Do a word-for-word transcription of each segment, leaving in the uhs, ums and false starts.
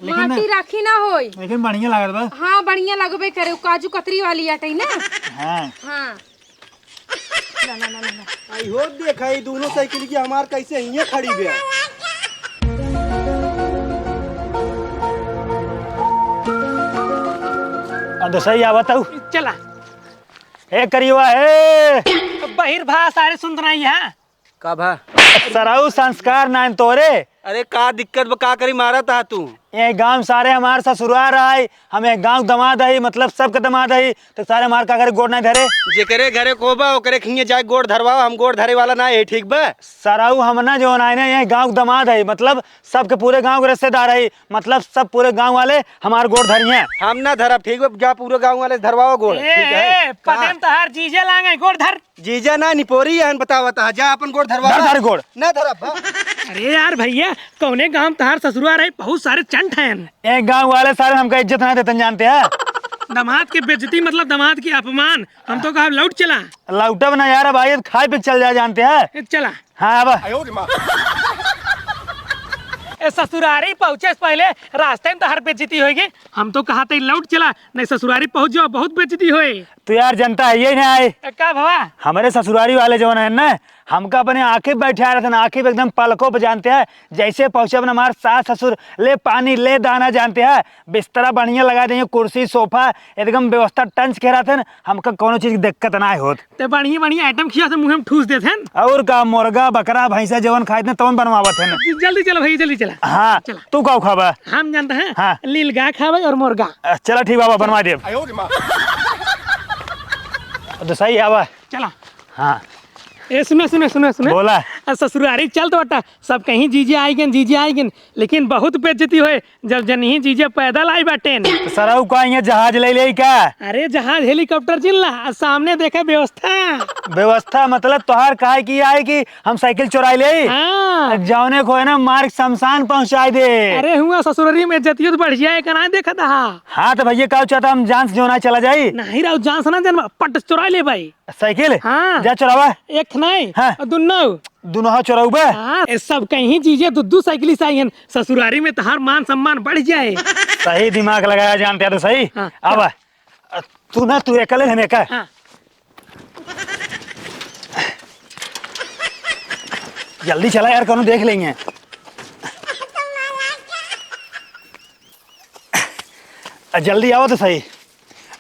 लेकिन माटी राखी ना होई। लेकिन बढ़िया लागत बा। हाँ, बढ़िया लगबे करे, काजू कतरी वाली आटे ना। हाँ। हाँ। आई हो, देखा, ई दोनों साइकिल की हमार कैसे हियाँ खड़ी बे। अब तो सही आवत हूँ। चला। ए करियवा, ए। बहिर भा, सारे सुनत नाई है। का भा? सरऊ संस्कार नाइन तोरे। अरे का दिक्कत बा, का करी मारत हा तू? ये गांव सारे हमार ससुरार आए, हम एक गांव दमाद आई, मतलब सबके दमाद आई, तो सारे हमार का करे गोड़ नहीं धरे। जेकरे घरे को बा, ओकरे खिंगे जाए गोड़ धरवाओ, हम गोड़ धरे वाला ना है, ठीक बा? सरऊ हम ना जो ना है ना, ये गांव दमाद है, मतलब सबके पूरे गांव के रिश्तेदार है, मतलब सब पूरे गांव वाले हमार गोड़ धरी हैं। हम ना धरब, ठीक बा? जा पूरे गांव वाले धरवाओ गोड़। ए, ठीक है? ए, का? पदेम तहार जीजे लांगे, गोड़ धर। जीजा ना निपोरी हन, बतावत हा, जा अपन गोड़ धरवा। धर, धर गोड़। ना धरब, हाँ। अरे यार भैया, कौने गांव तहार ससुरार है, बहुत सारे चंट हैं। एक गांव वाले सारे हमका इज्जत ना देतन, जानते हैं? दामाद के बेइज्जती मतलब दामाद की अपमान। हम तो कहा लौट चला। लौटब ना यार, अब आइए खाए पे चल जाए, जानते हैं? ए, चला। हाँ, अब। ए, ससुरारी पहुँचे से पहले रास्ते में तहार बेइज्जती होएगी। हम तो कहा थे लौट चला, नहीं ससुरारी पहुँच जाओ, बहुत बेइज्जती होए। तू यार जनता है, यही ना आए। ए, का भवा? हमरे ससुरारी वाले जवन है ना, हमका अपने आँखी बैठा रहते ना, आँखी पे एकदम पलकों पे जानते हैं। जैसे पहुँचे अपना हमार सास ससुर, ले पानी, ले दाना जानते हैं, बिस्तरा बढ़िया लगा देंगे, कुर्सी, सोफा, एकदम व्यवस्था टंच के रहते हैं, हमका कोनो चीज की दिक्कत ना होत। ते बढ़िया, बढ़िया आइटम खिया से मुँह में ठूस देते हैं। और का, मुर्गा, बकरा, भैंसा जवन खाए थे, तवन बनवावत है ना। जल्दी चलो भैया, जल्दी चला। हाँ, चला। तू का खाबा? हम जानते हैं, हाँ। लीलगा खाबे और मुर्गा। अ, चला ठीक बाबा, बनवा देब। तो सही आवा। चला। हाँ। ए, सुनो, सुनो, सुनो, सुनो। बोला। आ, ससुरारी चल तो बटा, सब कहीं जीजे आइगन, जीजे आइगन, लेकिन बहुत बेइज्जती होए, जब जनही जीजे पैदल आई बाटेन। तो सरऊ का यहाँ जहाज ले ले का? अरे जहाज हेलीकॉप्टर जिन ला, आ सामने देखे व्यवस्था। व्यवस्था मतलब तोहार काहे की आए कि हम साइकिल चुराई ले? हाँ। जौने को है ना मार्ग शमशान पहुँचाई दे। अरे हुआ ससुरारी में इज्जतियो तो बढ़ जाए, का ना देखत हा? हाँ, तो भैया, का चाहता, हम जान से जो ना चला जाई? नहीं राव, जान से ना जन, पट से चुराई ले भाई। साइकिल? हाँ। जा चुरावा। एक नहीं, हाँ। और दुन्नो। दुनो हाथ चुराऊ बे? हाँ, ये सब कहीं जीजे दू दू साइकिल से आई हन। ससुरारी में तहार मान सम्मान बढ़ जाए। सही दिमाग लगाया जानते हैं तो सही। हाँ। अब तू ना, तू एकले हमें का? हाँ। जल्दी चला यार, कोनो देख लेंगे। आ, जल्दी आओ तो सही।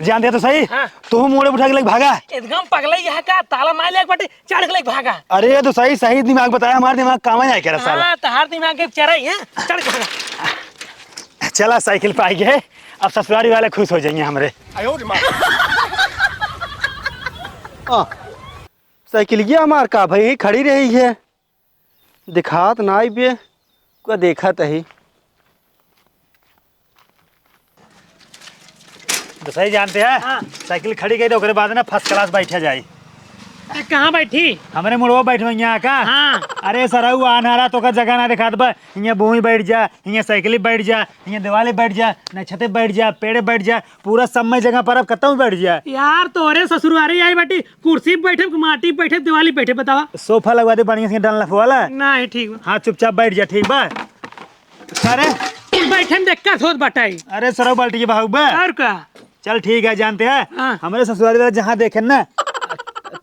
जान दे तो सही। हाँ। तू मोड़े उठा के लेके भागा। एकदम पगला ही है का? ताला मार ले एक बाटी, चढ़ के लेके भागा। अरे ये तो सही, सही दिमाग बताया, हमारा दिमाग काम ही नहीं कह रहा साला। हाँ, तहार दिमाग के चरा ही है, चढ़ के भागा। चला साइकिल पे आई गए, अब ससुरारी वाले खुश हो जाएंगे हमरे। आ, साइकिलिया हमार का भाई खड़ी रही है। दिखात नाई बे, का देखत ही। तो सही जानते हैं, हाँ। साइकिल खड़ी गई तो ओकरे बाद ना फर्स्ट क्लास बैठा जाई। ए, कहाँ बैठी? हमरे मुड़वा बैठो यहाँ का? हाँ। अरे सरऊ, आन्हारा तो का जगह ना दिखात बा, हियाँ बोही बैठ जा, हियाँ साइकिल बैठ जा, हियाँ दिवाली बैठ जा, न छते बैठ जा, पेड़े बैठ जा, पूरा समय जगह पर अब कतौ बैठ जा। यार तोरे ससुरारी आई बाटी, कुर्सी पे बैठे, माटी पे बैठे, दिवाली पे बैठे, बतावा। सोफा लगवा दे बढ़िया से डनलफ वाला। नहीं, ठीक बा। हाँ, चुपचाप बैठ जा, ठीक बा? अरे बैठे में दिक्कत होत बाटे। अरे सरऊ बाल्टी के बहाव बा। और का? चल ठीक है, जानते हैं हाँ। हमरे ससुरारी वाला जहाँ देखे ना,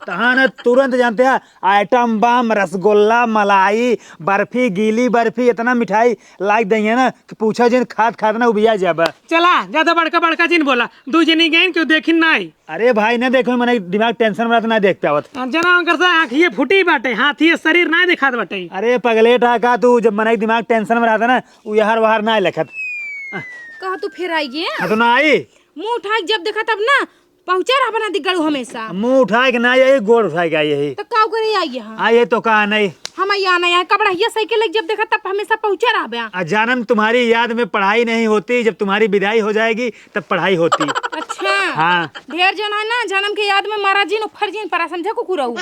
तहाँ ना तुरंत जानते हैं आइटम बम, रसगुल्ला, मलाई, बर्फी, गीली बर्फी, इतना मिठाई लाइक दही है ना कि पूछा जिन, खात खात ना उबिया जाबा। चला, ज्यादा बड़का बड़का जिन बोला, दू जनी गइन केहू देखिन नाई। अरे भाई, ना देखो, मने दिमाग टेंशन में रहत, ना देख पावत। आ, जना उनकर से आँखिए फूटी बाटे, हाथी शरीर ना दिखात बाटे। अरे पगलेट है का तू, जब मने दिमाग टेंशन में रहता ना, उ यहार वहार ना लखत। कहा तू फिर आई गे? हाँ, तो ना आई। मुँह उठाई जब देखा तब ना पहुँचा रहा बना दिगड़ू हमेशा। मुँह उठाए के ना आई, गोड़ उठाए के आई यही। तो का करे आई यहाँ? आ, ये तो कहा नहीं। हम यहाँ नहीं आए, कबड़ा ये साइकिल लेके जब देखा तब हमेशा पहुँचे रहबे। आ, जानम तुम्हारी याद में पढ़ाई नहीं होती, जब तुम्हारी विदाई हो जाएगी तब पढ़ाई होती। अच्छा। हाँ। ढेर जन है ना, जनम के याद में मरा जिन, उफर जिन परा, समझे कुकुरऊ।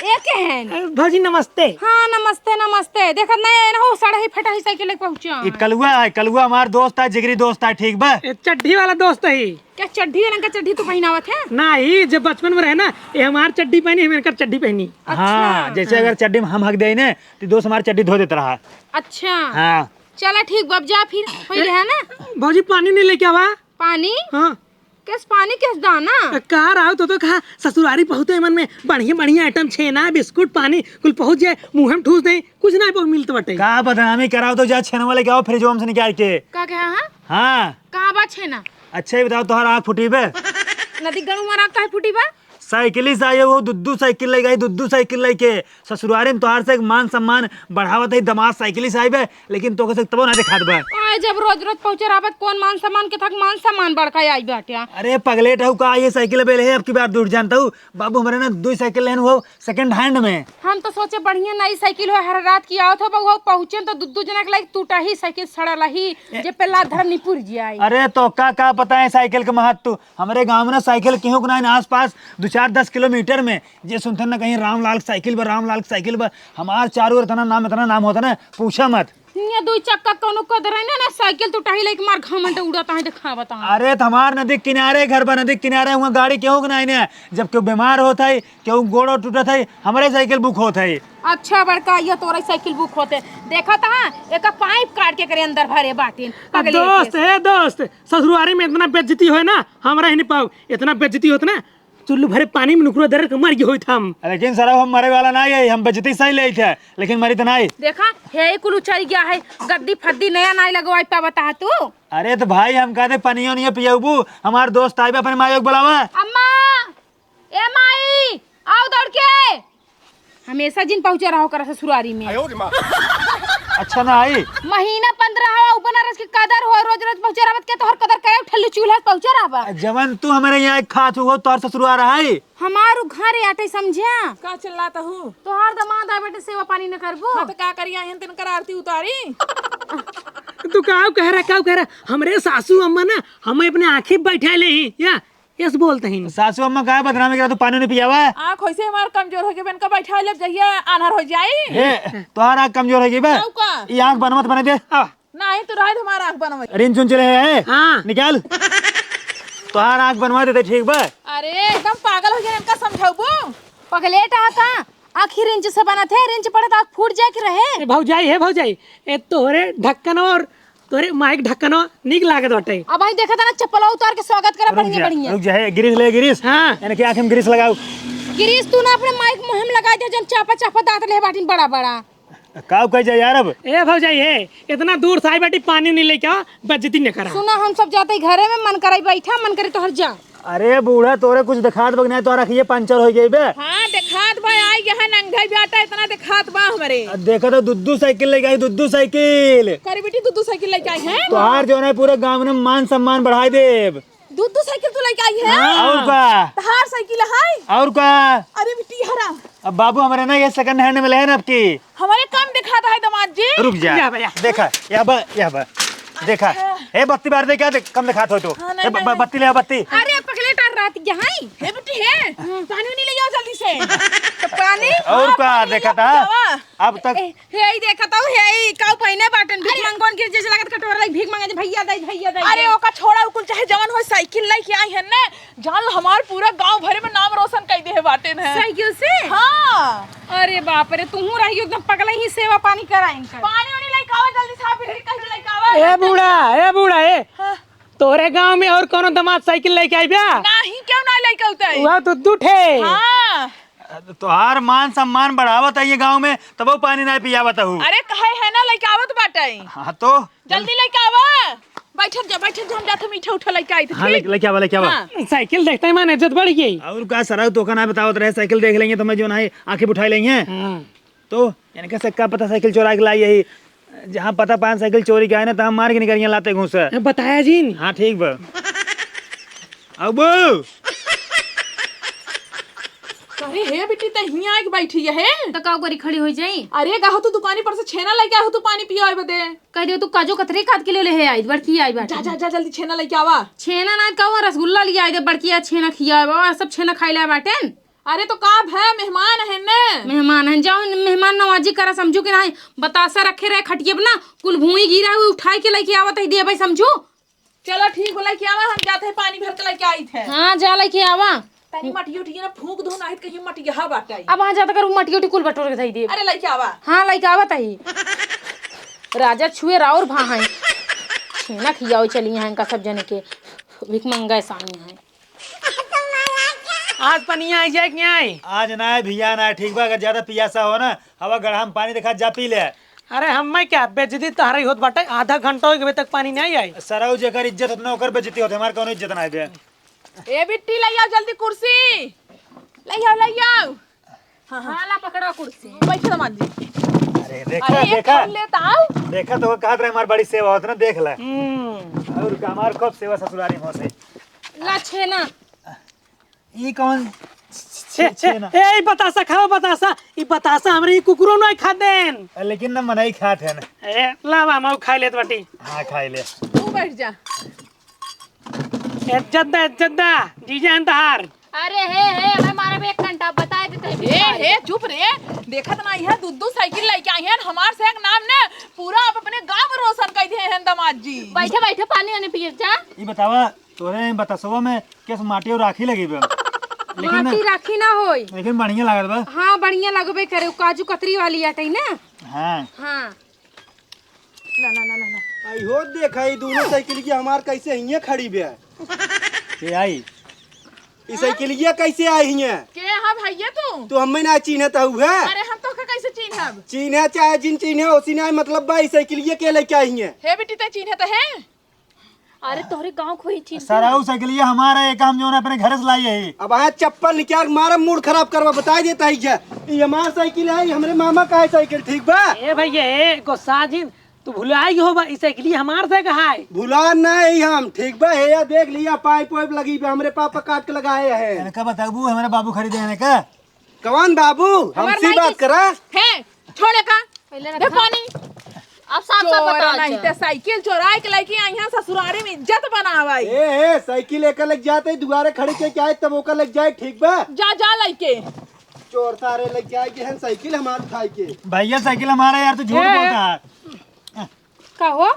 एक है। ए, भौजी नमस्ते। हाँ, नमस्ते, नमस्ते। देखत नहीं है ना, हो सड़ही फटही साइकिल लेके पहुँचा। ई कलुआ है, कलुआ हमार दोस्त है, जिगरी दोस्त है, ठीक बा? ए, चड्ढी वाला दोस्त है। क्या चड्ढी है? इनका चड्ढी तू पहिनावत है? नहीं, जब बचपन में रहे ना, ये हमार चड्ढी पहनी, हम इनकर चड्ढी पहनी। अच्छा। हाँ, जैसे अगर चड्ढी में हम हक दे ने, तो दोस्त हमार चड्ढी धो देत रहा। अच्छा। हाँ। चला ठीक बा, अब जा फिर, होइ गया ना। भौजी, पानी नहीं लेके आवा? पानी? हाँ। केस पानी, केस दाना? अ, कहा रहा तो, तो कहा ससुरारी पहुँचे मन में बढ़िया बढ़िया आइटम, छेना, बिस्कुट, पानी, कुल पहुँच जाए, मुँह में ठूस दे, कुछ ना बहु मिलत बटे। का बदनामी कराओ तो जा छेनवा लेके आओ फ्रिजवा में से निकाल के। का कहा, हाँ? हाँ। कहाँ बा छेना? अच्छा, ये बताओ, तोहर आँख फूटी बे? नदी गणु हमार आँख काहे फूटी बा? साइकिल ही से आई है, वो दुद्दू साइकिल लेके आई, दुद्दू साइकिल लेके। ससुरारी में तोहार से एक मान सम्मान बढ़ावत है, दमाद साइकिल ही से आई बे, लेकिन तोके से तबो ना देखात बा। आए, जब रोज रोज पहुँचे रहबत, कौन मान सम्मान के थक मान सम्मान बढ़ के आई बाटे? अरे पगलेट हऊ का, ये साइकिल बेले है, अब की बार दूर जानता हूँ, बाबू हमारे ना दुई साइकिल लेन हो सेकंड हैंड में। हम तो सोचे बढ़िया नई साइकिल हो, हर रात की आवत हो, बउआ पहुँचे तो दुद्दू जना के लाइक टूटा ही साइकिल सड़ल ही, ए- जे पे लात धरम निपुर जाए। अरे तो का, का पता है साइकिल के महत्व? हमरे गाँव में ना साइकिल केहू के नाहीं, आस पास दो चार दस किलोमीटर में जे सुनते ना कहीं रामलाल के साइकिल बा, रामलाल के साइकिल बा। हमार चारों ओर इतना नाम, इतना नाम होता ना, पूछा मत। हियाँ दुई चक्का कौनो कदर है ना, ना साइकिल टूटा ही लाइक मार घमंड उड़ाता है, देखावता है। अरे तो हमार नदी किनारे घर बा, नदी किनारे हुआ गाड़ी केहू के नाहीं ने। जब केहू बीमार होत है, केहू गोड़ो टूटत है, हमरे साइकिल बुक होत है। अच्छा बड़का, ये तोरे साइकिल बुक होते। देखत हा, एका पाइप काट के करे अंदर भरे बाटिन। अब पगले दोस्त, के। ए दोस्त, ससुरारी में इतना बेइज्जती होए ना, हमरा ही नहीं पाओ। इतना बेइज्जती होत ना, चुल्लू भरे पानी में नुकरो दरर के मर गए होइत हम। लेकिन सरऊ हम मरे वाला ना है, हम बेइज्जती सही लेइत है, लेकिन मरी तो ना है। देखा, हे कुल उचर गया है, गद्दी फद्दी नया नाई लगवाई पावता है तू। अरे तो भाई, हम कहते पनियो नहीं पियबू, हमार दोस्त आइबे अपने माई के बुलावा। अम्मा, ए माई, आओ दौड़ के। हमेशा जिन पहुँचा रहो कर ससुरारी में। अच्छा ना आई। महीना पंद्रह हवा उ बनारस के कदर हो, रोज रोज पहुँचा रहत के तोहर कदर करे ठल्लू चूल्हा पहुँचा रहबा। जवन तू हमारे यहाँ खात हो तोहर ससुरार है। हमार उ घर आटे समझ्या। का चिल्लात हू? तोहार दमाद आए बेटे सेवा पानी न करबो। हाँ तो का करिया एहन तेन कर आरती उतारी। तू काऊ कह रहा, काऊ कह रहा? हमरे सासू अम्मा ना हमें अपने आँखी बैठा ले ही या यस बोलते हैं। सासू अम्मा काहे बदनामी करा, तू पानी नहीं पियावा? आँख वैसे हमार कमजोर हो गई, इनका बैठा ले, जहिया आन्हर हो जाई। हे, तोहार आँख कमजोर हो गई बे। तब का? ये आँख बनवत बने दे। आ। नहीं, तू रहे, हमार आँख बनवे। रिंच उंच ले है? हाँ। निकाल। तोहार आँख बनवा देते, ठीक बा? अरे, एकदम पागल हो गया, इनका समझाऊबू? पगलेट आ का? आँख ही रिंच से बनत है, रिंच पड़े तो आँख फूट जाए के रहे। ए भौजाई, हे भौजाई, ए तोहरे ढक्कन और तोरे माइक ढक्कनो नीक लागत बाटे। अब भाई देखा था ना, चप्पल उतार के स्वागत करा, रुक बढ़िया, जा, बढ़िया। रुक जा, हे, ग्रीस ले, ग्रीस। हाँ। यानी कि आँख में ग्रीस लगाओ। ग्रीस तू ना अपने माइक मुँह में लगाई दे, जन चापा चापा दाँत ले बाटिन बड़ा बड़ा। काऊ कह जाए यार अब? ए भौजाई, हे, इतना दूर से आई बाटी, पानी नहीं लेके आ, बेइज्जती नहीं करा। सुना, हम सब जाते ही घरे में, मन कराई बैठा, मन करे तोहर जा। अरे बूढ़ा, तोरे कुछ देखात बा कि नाहीं? तोहर अखिये पंचर होइ गई बे। हाँ, देखात बा, आई यहाँ नंगा बाटा, इतना देखात बा हमरे। आ, देखा तो दुद्दू साइकिल लेके आई, दुद्दू साइकिल। करे बेटी, दुद्दू साइकिल लेके आई है? तोहार जो है पूरे गाँव में मान सम्मान बढ़ाई देब। दुद्दू साइकिल तू लेके आई है? हाँ। और का? तोहार साइकिल है? और का? अरे बेटी, हरा। अब बाबू हमारे ना ये सेकंड हैंड में ले है ना आपकी। हमारे कम दिखाता है दामाद जी। रुक जा। या बा, या। देखा, या बा, या बा। देखा। अच्छा। ए, बत्ती बार दे, क्या देख, कम दिखात हो तो। हाँ, नहीं, ए, ब-, नहीं, ब-, नहीं। बत्ती ले आ, बत्ती। अरे, पगले टार रात यहाँ ही। हे बेटी, हे। पानी उनी ले आओ जल्दी से। तो पानी? और हाँ, का पानी ले देखा आओ, था? पियावा। अब तक ए, हे, ई देखा था, हे, ई काऊ पहिने बाटन, भीख अरे। मांगोन के जैसे लागत कटोरा लाइक भीख मांगे, भैया दे, भैया दे। अरे, ओका छोड़ा, उ कुल चाहे जवन हो, साइकिल लेके आई है ना, जान लो, हमार पूरा गांव भरे में नाम रोशन कर दे है बाटे ने। साइकिल से? हाँ। अरे बाप रे, तुहू रही एकदम पगले ही, सेवा पानी करा इनका। पानी वानी लेके आवा जल्दी से, आप इधर कहीं लेके आवा। ए बूढ़ा, ए बूढ़ा, ए। हाँ। तोरे गांव में और कोनो दामाद साइकिल लेके आई बा? नहीं, क्यों ना लेके आउता है? वह तो दुठे। हाँ। तोहार मान सम्मान बढ़ावत है ये गांव में, तबो पानी ना पियावत हूँ। अरे कहे है ना, लेके आवत बाटे। हाँ तो? जल्दी लेके आवा। बैठल जा, बैठल जा, हम जाते मीठा उठा लेके आई थे, हाँ, ठीक? लेके, लेके आवा, लेके आवा। हाँ। साइकिल देखते ही मान इज्जत बढ़ गई। और का सरऊ, तोका ना बतावत रहे, साइकिल देख लेंगे तो मैं जो ना है, आंखें उठा लेंगे। हाँ। तो इनका से का पता साइकिल चोरा के लाई यही, जहाँ पता पान साइकिल चोरी के आए ना, तो हम मार के निकल गए लाते घूस। बताया जिन। हाँ, ठीक बा। अब अरे हे बेटी, ते हियां आके बैठी है? तो का करी, खड़ी हो जाई? अरे, गाहो तू दुकानी पर से छेना लेके आहो, तू पानी पियो बदे। कह दियो, तू काजू कतरी काट के ले ले है आई, बड़की आई बाटे। जा, जा, जा, जल्दी छेना लेके आवा। छेना ना, कहूँ रसगुल्ला ले आई दे, बड़की आ छेना खिया बाबा, सब छेना खाई ले बाटेन। अरे, तो का भय, मेहमान है ने। मेहमान है, जाओ, मेहमान नवाजी करा, समझू कि नहीं? बतासा रखे रहे खटिया पे ना, कुल भूई गिरा हुई, उठाई के लेके आवत है, दे भाई, समझू। चलो ठीक बा, लेके आवा, हम जाते हैं पानी भर के लेके आई थे। हाँ, जा लेके आवा। तनी मटियो उटियो ना फूंक दो, नहीं तो कहीं मटिया बाटे। अब वहाँ जाता करू, मटियो उटी कुल बटोर के धई दे। अरे लेके आवा। हाँ, लेके आवा तही। राजा छुए राउर भा हैं। छेना खियावे चली हैं इनका सब जने के। भिख मंगा सानी हैं। आज पनिया आई जाए कि आई? आज ना है भैया, ना है, ठीक बा। अगर ज्यादा पियासा हो ना, हवा गढ़ा में पानी देखा, जा पी ले। अरे हम्मे क्या, बेइज्जती तहरे होत बाटे, आधा घंटा हो गए तक पानी नहीं आई। सरऊ जेकर इज्जत होत ना, ओकर बेइज्जती होत, हमार कौनो इज्जत ना है बे। ए बिट्टी, ले आओ जल्दी कुर्सी, ले आओ, ले आओ। हाँ, हाँ। हाँ, ला पकड़ो कुर्सी। बैठो दामाद जी। अरे देखा, अरे, एक देखा। ठन ले त आओ। देखा तो वो कहत रहे हमार बड़ी सेवा होत ना, देख ले। हम्म। और का हमार कब सेवा ससुरारी में होत है। ला छेना। ई कौन छे, छे, छेना? ए, ई बतासा खाओ, बतासा। ई बतासा हमरे ई कुकुरो नहीं खात देन। लेकिन ना मनई खात है ना। ए, ला बा, हम खाई लेत बाटी। हाँ, खाई ले। तू बैठ जा। इज्जत दा, इज्जत दा, जीजा हन तहार। अरे हे, हे, हमें मारे में एक घंटा बताए देते हैं ए, बिचारे। हे, चुप रे। देखत ना, यह दू दू साइकिल लेके आई हैं, हमार से एक नाम ने पूरा आप अपने गांव में रोशन कर दिए हैं दामाद जी। बैठे, बैठे पानी वानी पिए जा। ई बतावा, तोरे बतासवा में केस माटी और राखी लगी बा? लेकिन ना, माटी राखी ना होई। लेकिन बढ़िया लागत बा। हाँ, बढ़िया लगबे करे, काजू कतरी वाली आटे ना। हाँ। हाँ। ला, ला, ला, ला, ला। आई हो, देखा, ई दोनों साइकिल की हमार कैसे हियाँ खड़ी बे। के आई? ई साइकिलिया कैसे आई हियाँ? के हा भैया तू? तू हमें ना चीन्हत हऊ है? अरे हम तोहका कैसे चीन्हब? चीन्हे चाहे जिन चीन्हे, ओसी ना मतलब बा, ई साइकिलिया के लेके आई हियाँ? हे बेटी, ते चीन्हत है? अरे तोहरे गाँव खोई चीन्ह। सराऊ साइकिलिया हमारा है, एक हम जो ना अपने घर से लाई है। अब आया चप्पल निकाल मारा, मूड खराब करवा, बताई देता है क्या? ई हमार साइकिल है, ई हमरे मामा का है साइकिल, ठीक बा? ए भैया, ए गोसाजिन, तू भुलाई हो बा, ई साइकिलिया हमार से कहा है? भुला नहीं हम, ठीक बा? हे या देख लिया, पाइप वाइप लगी बा, हमरे पापा काट के लगाए हैं। इनका बताबू, हमारे बाबू खरीदे हैं का? कौन बाबू? हमार हमसे माई बात के करा। है, छोड़े का? पहले दे रखा। पानी। अब साफ साफ चोर बता नहीं अच्छा। ते साइकिल चोराए के लेके आई हैं ससुरारी में इज्जत बनावे। ए, ए, साइकिल एकर लग जाते, दुआरे खड़ी के क्या है, तब ओकर लग जाए, ठीक बा? जा, जा लेके। चोर सारे लग जाए के हैं साइकिल हमार उठाए के। भैया, साइकिल हमारा यार, तू झूठ ए, बोलता है। का हो?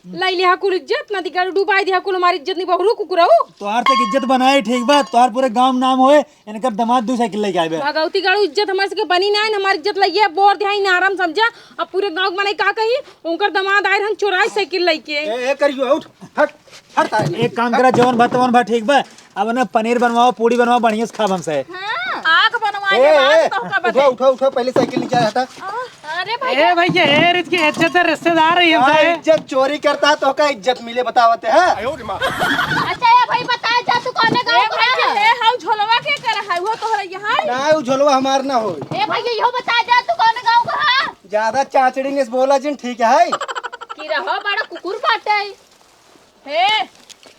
लाई लिहा कुल इज्जत, ना दिगाड़ू डुबाई दिहा कुल हमारी इज्जत, नहीं बहुरू कुकुरऊ। तोहार तक इज्जत बनाए, ठीक बा? तोहार पूरे गांव में नाम होए, इनकर दामाद दू साइकिल लेके आए बे। भगवती गाड़ू इज्जत हमारे से के बनी ना है, हमारी इज्जत लइए, बोर दिहाई ना आराम समझा। अब पूरे गांव के मनई का कही, उनकर दामाद आए रहन चोराई साइकिल लेके। ए, ए, करियो, उठ, हट, हट, तारी। एक काम करा, जवन भा तवन भा, ठीक बा? अब ना पनीर बनवाओ, पूड़ी बनवाओ, बढ़िया से खाब हमसे। हाँ। आग बनवा ए, के बाद ए, तोहका उठो, बने। उठो, उठो, पहले साइकिल नीचे हटा। अरे भैया। ए भैया, ए रिच के इज्जत है, रिश्तेदार है हाँ, हमसे। इज्जत चोरी करता है, तोहका इज्जत मिले, बतावते हैं। अच्छा, ए भाई, बताए जा, तू कौने गाँव ए का भैया, है? ए, हाउ झोलवा के कर है, वो तोहरा यहाँ है? ना, वो झोलवा हमार ना होई। ए भैया, इहो बताए जा, तू कौने गाँव का है? ज्यादा चाचड़ी ने बोला जिन, ठीक है? कि रहो, बड़ा कुकुर बाटे। हे,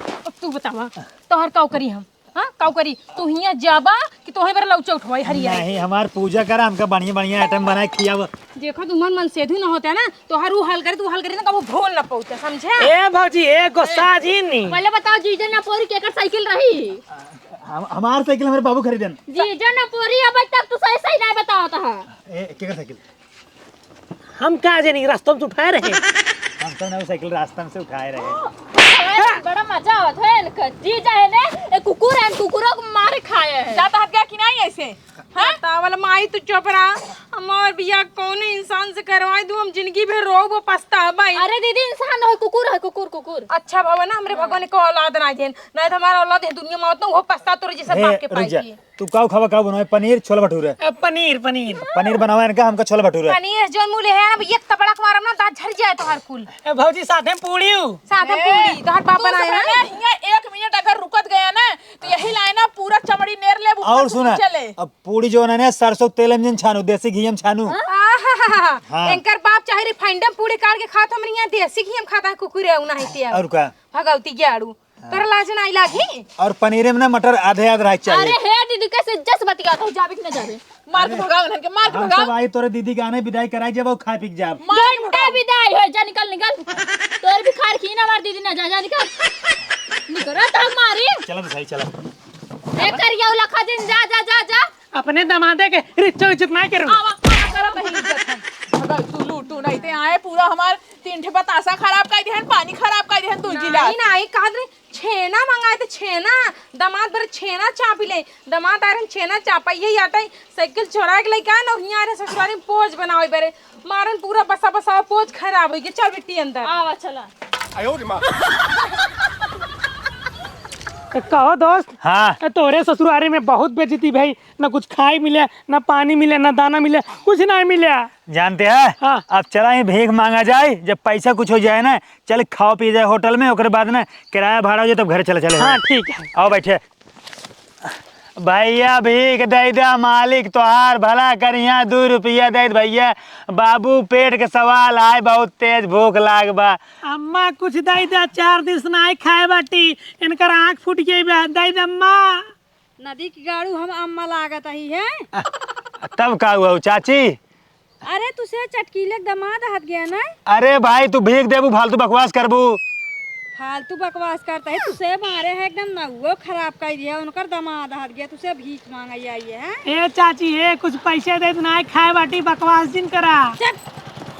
अब तू बतावा, तोहर काउ करी हम? हाँ, काउ करी? तू हियाँ जाबा कि तोहे बर लौचा उठवाई हरिया? नहीं, हमार पूजा करा, हमका बढ़िया बढ़िया आइटम बनाए खियावा। देखो, तू मन मन सेधु न होते ना, तोहर ऊ हाल करे, तू हाल करे ना, कबो भूल न पौते, समझे? ए भौजी, ए गोस्सा जी नी। पहले बताओ, जीजा न पोरी केकर साइकिल रही? हम, हमार साइकिल हमरे बाबू खरीदन। जीजा न पोरी, अब तक तू सही सही नहीं बतावत है। ए, केकर साइकिल? हम का जानी, रास्ता में से उठाए रहे। हम तो ना साइकिल रास्ता में से उठाए रहे। अरे, बड़ा मजा आवत है इनका। जीजा है ने, ए कुकुर है, कुकुरों को मारे खाए हैं। जाता हट गया कि नहीं ऐसे? हाँ? बतावल माई, तू चुप रहा। हमार बियाह कौन इंसान से करवाई दूँ, हम जिंदगी भर रोब पछताबई। अरे दीदी, इंसान न हो, कुकुर है, कुकुर, कुकुर। अच्छा भवन, हमरे भगवान को औलाद ना देन, नहीं तो हमारा औलाद है दुनिया में, तो वो पछता तोरे जैसे ए, बाप के रुक पाई जा। की। तू काउ खावा, काउ बनवाए? पनीर, छोला भटूरा? अ, पनीर, पनीर। पनीर बनावा इनका, हमका छोला भटूरा। पनीर जौन मुँह ले है ना, एक थपड़ा के मारब ना, दाँत झड़ जाए तोहार कुल। ए, भौजी, साथे में पूड़ी हूँ। साथे ए, पूड़ी, तोहार बाप तू बनाए हैं। ससुरा हियाँ एक मिनट अगर रुकत गया ना, तो यही लाइन ना पूरा चमड़ी नेर ले, ऊपर और से सुना, नीचे ले। अब पूड़ी जो है ना, सरसों के तेल में जिन छानू, देसी घी में छानू। आहा, हाँ। एनकर बाप चाहे refined में पूड़ी काट के खात, हमरे यहाँ देसी घी में खाता है, कुकुर है, उ नहीं ते। और का? भगवती ग्याड़ू। हाँ। तोरा लाज नाई लागी? और पनीरे में ना मटर आधे आध रहे चाहिए। अरे हे दीदी, कैसे जस बतियात हो, जाबे कि ना जाबे? मार के अरे, भगाओ इनके, मार के हम भगाओ। सब आई तोरे दीदी के आने विदाई कराई, जब वो खा पी के जाब। मार के डंडा भगाओ। विदाई हो, जा निकल, निकल। तोर भिखार की ना मार दीदी ना, जा, जा निकल। निकल, तो हम मारी। चला तो सही, चला। ए करिया लखा दिन, जा, जा, जा, जा। अपने दमादे के रिच्चो इज्जत ना करू। आवा, आवा, करत नहीं इज्जत हम। अगर तू लूटू नहीं ते आए, पूरा हमार तीन ठे बतासा खराब कर दिहन, पानी खराब कर दिहन, तू गिलास। नहीं, नहीं, कहत रहे, छेना मंगाए त छेना, दमाद बरे छेना चापी ले, दमाद आए रहन छेना चापा, यही आटा ही साइकिल चोराए के लेके आए ना, और हियाँ रहे ससुरारी में पोज बनावे बरे, मारन पूरा बसा बसा पोज खराब होइ गया। चल बिट्टी अंदर। आवा चला। कहो दोस्त। हाँ। ए, तोरे ससुरारी में बहुत बेइज्जती भई, ना कुछ खाए मिले, ना पानी मिले, ना दाना मिले, कुछ नहीं मिले। जानते हैं? हाँ। अब चला ही भीख मांगा जाए, जब पैसा कुछ हो जाए ना, चल खाओ पी जाए होटल में, ओकरे बाद ना किराया भाड़ा हो जाए तब घर चले चले। हाँ, ठीक है। आओ बैठे। भैया भीख दे दे, मालिक तोहार भला करिया, दू रुपया दे दे भैया। बाबू पेट के सवाल आए, बहुत तेज भूख लाग बा। अम्मा कुछ दे दे, चार दिन से नाई खाए बाटी, इनकर आँख फूट गई बा, दे दे अम्मा। नदी के गाड़ू हम अम्मा लागत ही है। तब का हुआ चाची? अरे तुसे चटकीले के दमाद हत गया ना? अरे भाई तू भीख देबू फालतू बकवास करबू। फालतू बकवास करता है तुसे मारे है एकदम नौवो खराब कर दिया उनकर दमाद हत गया तुसे भीख मांगे आई है। ए चाची ए कुछ पैसे दे दे ना खाए बाटी बकवास जिन करा। चुप।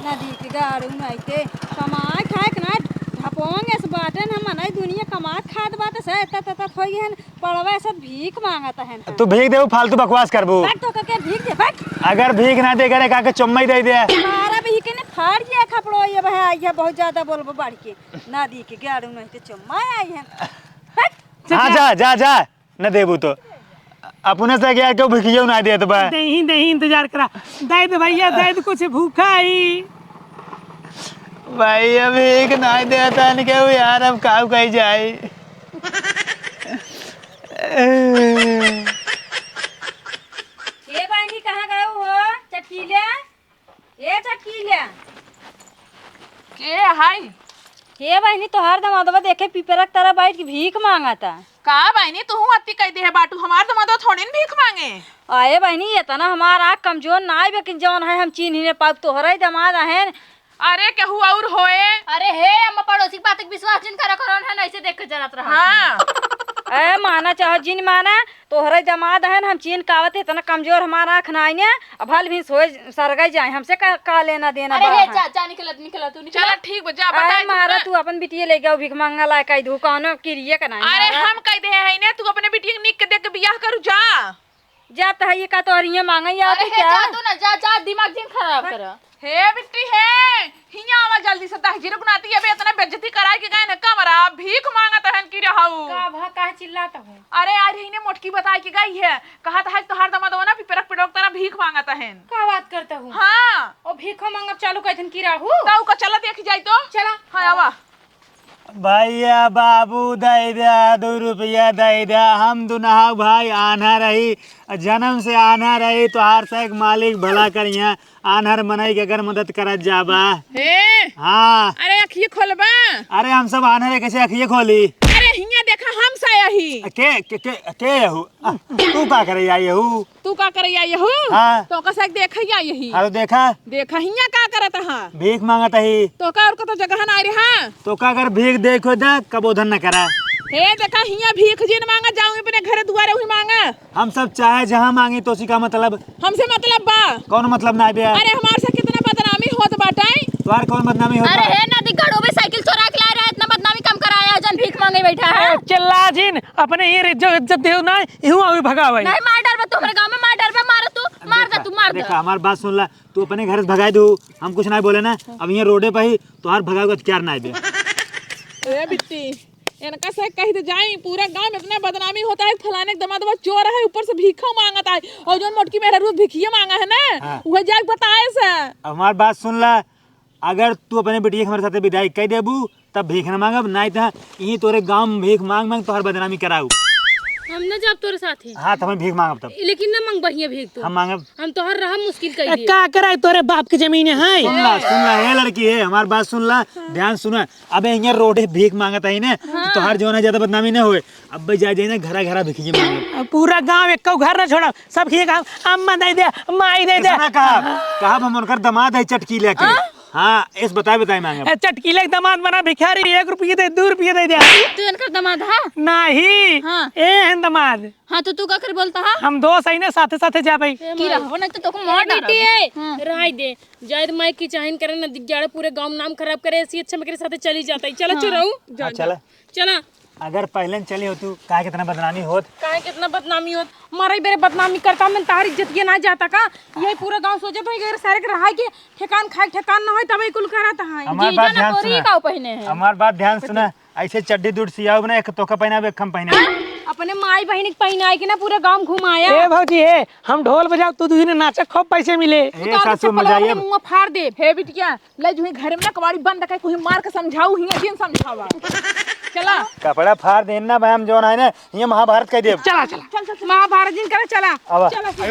नदी के गाड़ू नहीं ते कमाए खाए के ना ढपोंगे से बाटन हम नहीं दुनिया कमात खात बात से तत तत होई है। पड़वा ऐसा भीख मांगत है ना। तू भीख देबू, फालतू बकवास करबू। बैठ तो करके भीख दे, बैठ। अगर भीख ना दे करे, काके चुम्मा ही दे दे। मारा भी के ने फाड़ दिया खपड़ो, ये भाई, ये बहुत ज्यादा बोलबो बढ़ के। ना दी के गाड़ू नहीं तो चुम्मा आई है। बैठ। हाँ, जा, जा, जा, न देबू तो। अपने से गया क्यों भिखियो ना देत बा। दही, दही इंतजार करा। दे दे भैया, दे दे कुछ भूखा ही। भाई, अब एक ना देता न केहू यार, अब काऊ कही जाए। हे बहिनी, कहाँ गए हो? चटकीले? ए चटकीले। के हाय? हे बहिनी, तोहार दमादवा देखे पिपरा के तरह बैठ के भीख मांगता। का बहिनी, तुहू अति कह दे है बाटू, हमार दमादवा थोड़ी न भीख मांगे। अरे बहिनी, इतना हमार आँख कमजोर ना आइबे कि जौन है हम चीन्ह ही न पाउब, तोहरा ही दमाद अहन। अरे केहू और होए। अरे हे अम्मा, पड़ोसी के बात के विश्वास जिन करा करो, उन्हें ऐसे देख के जरत रहा। हाँ। ए माना चाहो जिन माना, तोहरे दमाद अहन, हम चीन्ह कावत इतना कमजोर हमार आँख ना आइने, अब भल भी सोए सरगई जाए, हमसे का, का लेना देना अरे बा हे, है। जा, जा, निकल, निकल, तू निकल। चला ठीक बा, जा, अरे बताई मारा तू। तू अपन बिटिया ले गया, भीख मांगा ला कह दू, कौनो किरिये का नहीं अरे मारा। हम कह दे है ने, तू अपने बिटिया के निक के देख के बियाह करू, जा। जा त है, ये का तोहर हियाँ मांगई आवत अरे है हे, क्या? जा तू ना, जा, जा, दिमाग जिन खराब कर। हे बिट्टी हे, हियाँ आवा जल्दी से, दहजीर गुनाती अबे इतना बेइज्जती कराए के गए न कमरा, भीख मांगत हन की रहू। का भा, काहे चिल्लात हो? अरे यार, इन्हें मोटकी बताए के गई है, कहत है तोहार दमादवा ना पिपरक पिड़ोक तरह भीख मांगत हन। का बात करता हूँ? हाँ। ओ भीखो मांगब चालू कर दिन की रहू। ताऊ का चला देखी जाई तो। चला। हाँ, आवा। भैया बाबू दे द्या, दू रुपया दे द्या, हम दुनहु भाई आन्हर रही, जन्म से आन्हर रही, तोहार से एक मालिक भला करिया, आन्हर मनई के अगर मदद करत जाबा। हे? हाँ। अरे अखिए खोलबा? अरे हम सब आन्हर है, कैसे अखिए खोली? अरे हियाँ देखा हम सा यही। के, के, के, के यहू? आ, तू का करे आई यहू? तू का करे आई यहू? हाँ। तो का साथ देखा ही आई यही। अरे देखा। देखा हियाँ का करत हा? भीख मांगत ही। तो का और को तो जगह ना रहा। तो का अगर भीख देखो दा, कबो धन न करा। हे देखा हियाँ भीख जिन मांगा, जाऊँ अपने घर दुआरे हुई मांगा। हम सब चाहे जहाँ मांगी तो उसी का मतलब। हमसे मतलब बा। कौन मतलब ना बे? अरे हमार से कितना बदनामी होत बाटे। तोहार कौन बदनामी होत अरे बा? हे नदी गड़ो में साइकिल चोरा के ला रहा है, इतना बदनामी कम कराया, जन भीख मांगे बैठा है। ए, चिल्ला जिन, अपने ये इज्जत, इज्जत देव ना, इहू अभी भगावे। नहीं मार डरबे, तू हमरे गाँव में मार डरबे, मार तू, मार दे देखा, तू, मार दे। देखा, हमार बात सुन ला, तू अपने घर से भगाई दू, हम कुछ नहीं बोले ना, अब यहाँ रोडे पे ही तोहार भगावे का अख्तियार नहीं बे। ए बिट्टी, इनका से कह दे जाई, पूरा गांव में इतना बदनामी होता है, फलाने के दमादवा चोर है, ऊपर से भीखा मांगता है, और जो मोटकी मेहरारू भिखिया मांगा है ना, हाँ। वह जाके बताए से। अब हमार बात सुन ला, अगर तू अपने बिटिया के हमारे साथे विदाई कह देबू, तब भीख ना मांगब, नहीं तो यहीं तोरे गांव में भीख मांग मांग तोहर बदनामी कराऊ। हम ना जाब तोरे साथे। हाँ, तो हम भीख मांगब तब। लेकिन ना मांग बढ़िया भीख तू। हम मांगब। हम तोहर रहब मुश्किल कर ए, दिए। का कराई तोरे बाप के जमीन है? सुन ला, सुन ला, ए लड़की है, हमार बात सुन ला, ध्यान सुना। अबे यहाँ रोडे भीख मांगत है ना, हाँ। तोहर जो ना ज्यादा बदनामी ना होए। अब जा जाए ना घरा घरा भिखिए मांगे। अब पूरा गांव एक घर ना छोड़ा, सब खिए कहा, "अम्मा दे दे, माई दे दे।" ऐसा ना कहा, कहा हम उनकर दमाद है चटकीले के। हाँ? हाँ, इस बताए बताए मांगे। ए, चटकीले के दमाद बना भिखारी, एक रुपये दे, दू रुपये दे दे। तू इनकर दमाद हा? नहीं। हाँ। ए हैं दमाद। हाँ, तो तू का कर बोलता हा? हम दो सही ने साथे साथे जा भाई। की रहबो नहीं तो तोको मार ए, डारब। बिट्टी, ए, हाँ। राय दे। जायद माई की चाहिन करे ना दिख जाड़े पूरे गांव में नाम खराब करे, ऐसी अच्छा मेरे साथे चली जाता है। चला हाँ। चुराऊ। जा, हाँ, जा। चला। चला। अगर पहिले न चली होतू, काहे कितना बदनामी होत? काहे कितना बदनामी होत? मरई बेरे बदनामी करता, मन तहार इज्जत ये ना जाता का? यही पूरा गाँव सोचत हो, अगर सारे के रहाई के ठेकान, खाए के ठेकान न होई, तबे कुल करत है। हमार जीजा बात ना ध्यान कोरी सुना। का पहिने है? हमार बात ध्यान सुना, ऐसे चड्डी दूर सियाओ ना, एक तोका पहनावे, एक हम पहनावे। अपने माई बहिनी के पहनाए के ना पूरा गाँव घुमाया। ए भौजी, ए, हम ढोल बजाओ, तू दुहिने नाचा, खूब पैसे मिले। ए उतार के सासू, चप्पल मजा अपने आइए। मुंह फाड़ दे। हे बिटिया, ले जो ही घर में ना कबाड़ी बंद कर, कोई मार के समझाऊ ही, जिन समझावा। चला। कपड़ा फाड़ देना बहन, जो ना है ना, ये महाभारत कह देब। चला, चला। चल, चल, चल। महाभारत जिन करे, चला। आवा। चला, चला।